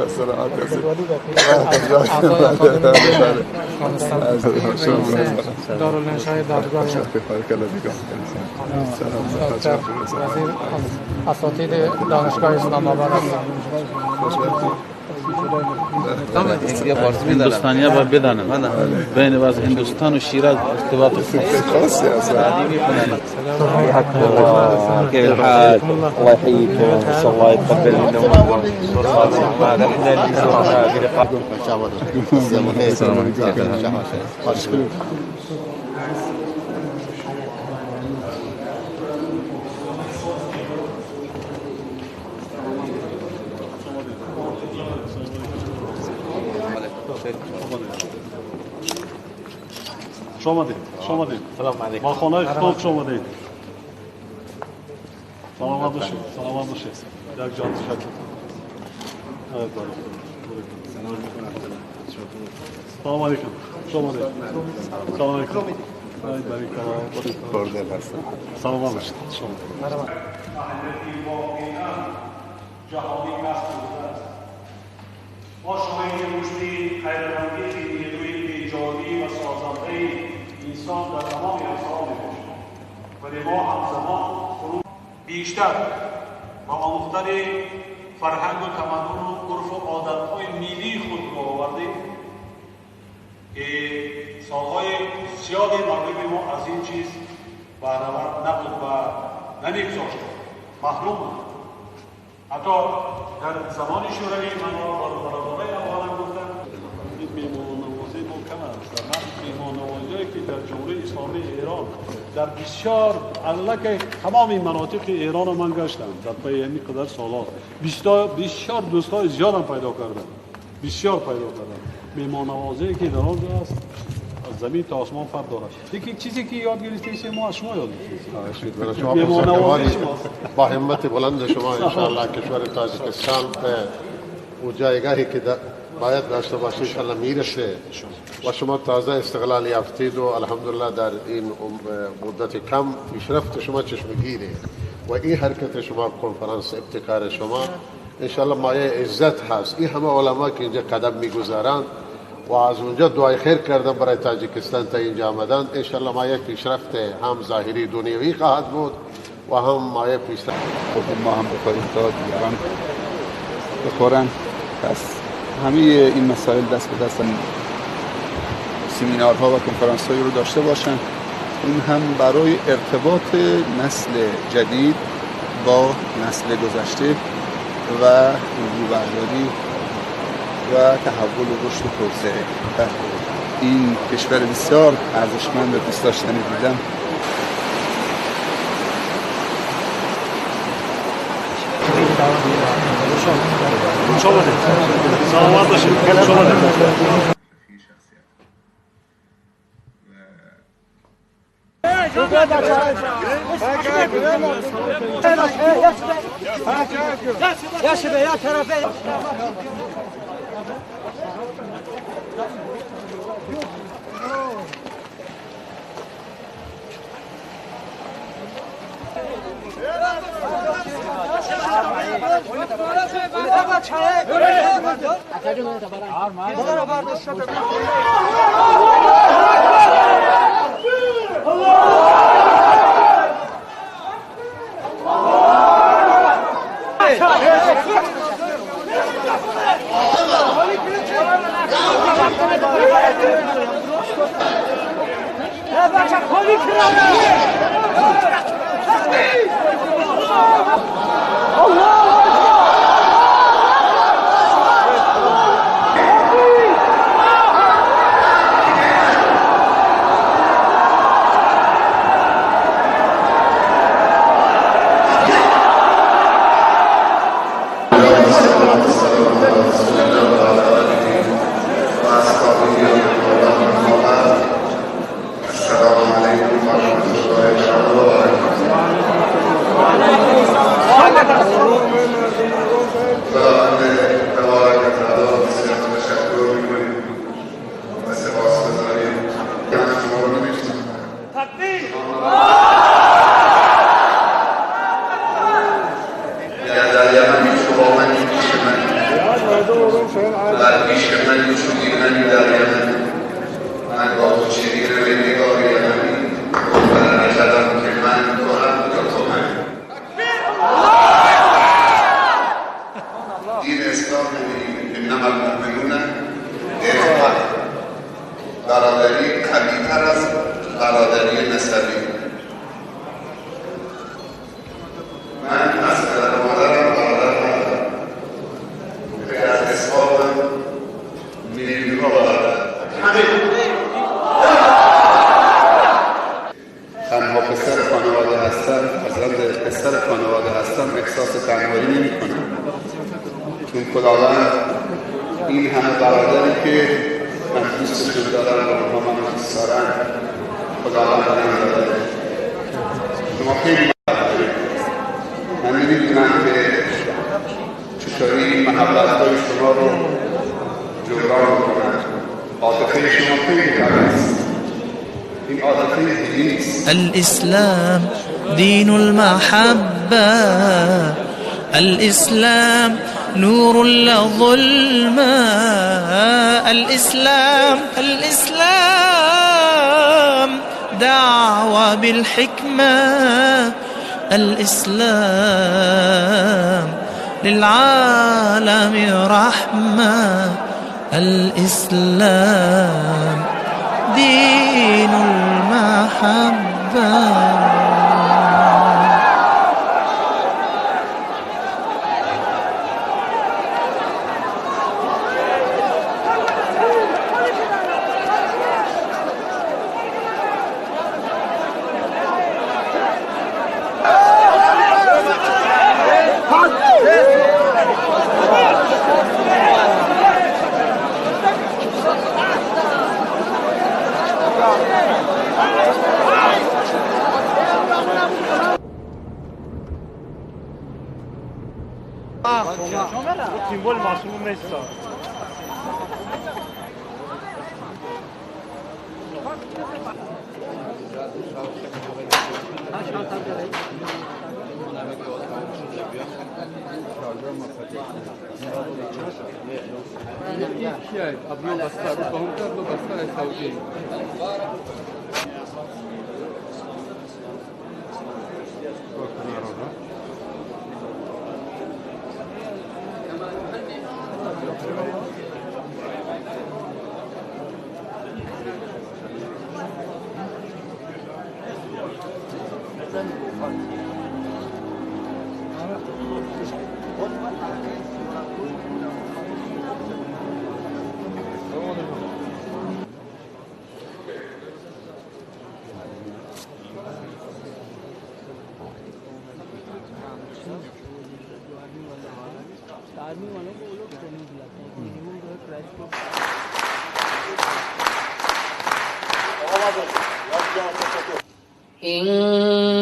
سلامت هستید. اعضای آکادمی افغانستان، دارالانشای دادگاه، دکتر وزیر از اساتید دانشگاه اسلام آباد هستم. هندوستانیا باید بدانند بین بعض هندوستان و شیراز ارتباط خاصی هستن. كيف الحال؟ الله يحييكم، ان شاء الله يتقبل منا ومنكم. هذا احنا اللي زرنا بلقاء. خوش آمدید، خوش آمدید. سلام علیکم. با خانه خود خوش آمدید. سلامت باشید، سلامت باشید. یک جان تشکر. سلام علیکم. خوش آمدید. سلام علیکم. پردل هستم. سلامت باشید. خوش آمدید. جهانی کسب شده است. ما شاهد رشد حیرت‌انگیز نیروی ایجادی و سازنده انسان در تمام عرصه‌ها می‌باشیم، ولی ما همزمان بیشتر با آموختن فرهنگ و تمدن و عرف و عادت‌های ملی خود رو آوردیم که سال‌های زیادی مردم ما از این چیز بهره‌مند نبود و نمی‌گذاشت، محروم بود. حتی در زمان شوروی من برادرای افغانم گفتم این میهمان‌نوازی ما کم است. در حق میهمان‌نوازی‌هایی که در جمهوری اسلامی ایران در بسیار علاقه تمام مناطق ایران من گشتم در پی همین قدر سال‌ها، بسیار دوستای زیادم پیدا کردم، بسیار پیدا کردم. میهمان‌نوازی که در آنجا است از زمین تا آسمان فرق دارد. یکی چیزی که یاد گرفتیم ما از شما یاد گرفتیم. میهمان‌نوازی شماست. با همت بلند شما انشاءالله کشور تاجیکستان به او جایگاهی که باید داشته باشه انشاءالله میرسه و شما تازه استقلال یافتید و الحمدلله در این مدت کم پیشرفت شما چشمگیره و این حرکت شما، کنفرانس ابتکار شما انشاءالله مایه عزت هست. این همه علما که اینجا قدم میگذارند و از اونجا دعای خیر کردن برای تاجیکستان تا اینجا آمدن، انشاءالله مایه پیشرفت هم ظاهری دنیوی خواهد بود و هم مایه پیشرفت. خب ما هم بخوریم تا دیگران بخورن. پس همه این مسائل دست به دست سمینارها و کنفرانس هایی رو داشته باشن، اون هم برای ارتباط نسل جدید با نسل گذشته و الگوبرداری و تحول و رشد و توسعه در این کشور بسیار ارزشمند و دوست داشتنی دیدم. خوش آمدید. سلامت باشید. خوش آمدید. بر پیش من چون من در یمن، من با تو چنینم ای نگار یمنی، برنکردم که من توام یا تو من. دین اسلام انما المؤمنون اخوة، برادری قوی‌تر از برادری نسبی. من از پدر و مادرم برادر ندارم، غیر از اسبابم میلیون‌ها برادر. تنها پسر خانواده هستم، فرزند پسر خانواده هستم، احساس تنهایی نمی‌کنم، چون خداوند این همه برادری که من دوستشون دارم و اونها منو دوست دارن، خداوند به من داده. شما خیلی محبت، من نمیدونم که چطوری این محبت‌های شما رو جبران کنم. عاطفه شما خیلی قوی است، این عاطفه دینی است. الاسلام دین المحبه، الاسلام نور لا ظلمة، الإسلام الإسلام دعوة بالحكمة، الإسلام للعالم رحمة، الإسلام دين المحبة.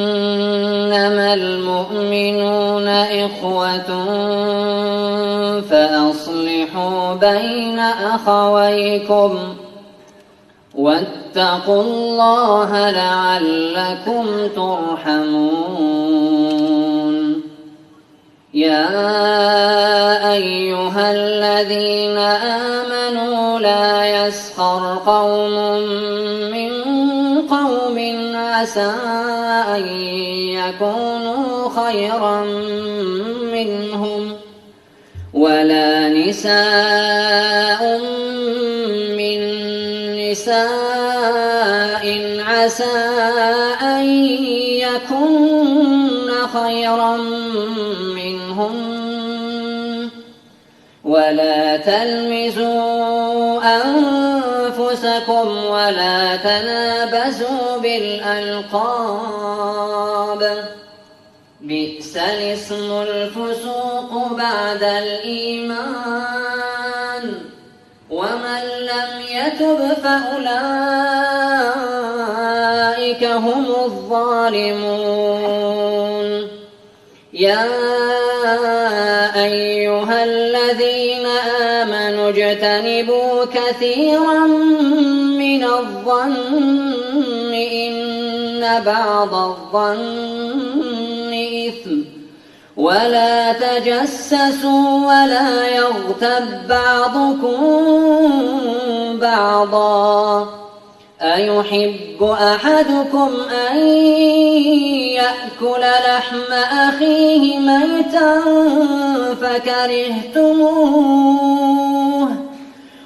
إنما المؤمنون إخوة فأصلحوا بين أخويكم واتقوا الله لعلكم ترحمون. يا أيها الذين آمنوا لا يسخر قوم من قوم عسى أن يكونوا خيرا منهم ولا نساء من نساء عسى أن يكن خيرا منهن ولا تلمزوا أنفسكم ولا تنابزوا بالألقاب بئس الاسم الفسوق بعد الإيمان ومن لم يتب فأولئك هم الظالمون. يا أيها الذين آمنوا اجتنبوا كثيرا من الظن إن بعض الظن إثم ولا تجسسوا ولا يغتب بعضكم بعضا أيحب أحدكم أن يأكل لحم أخيه ميتا فكرهتموه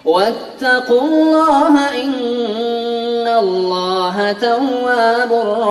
واتقوا الله إن الله تواب رحيم.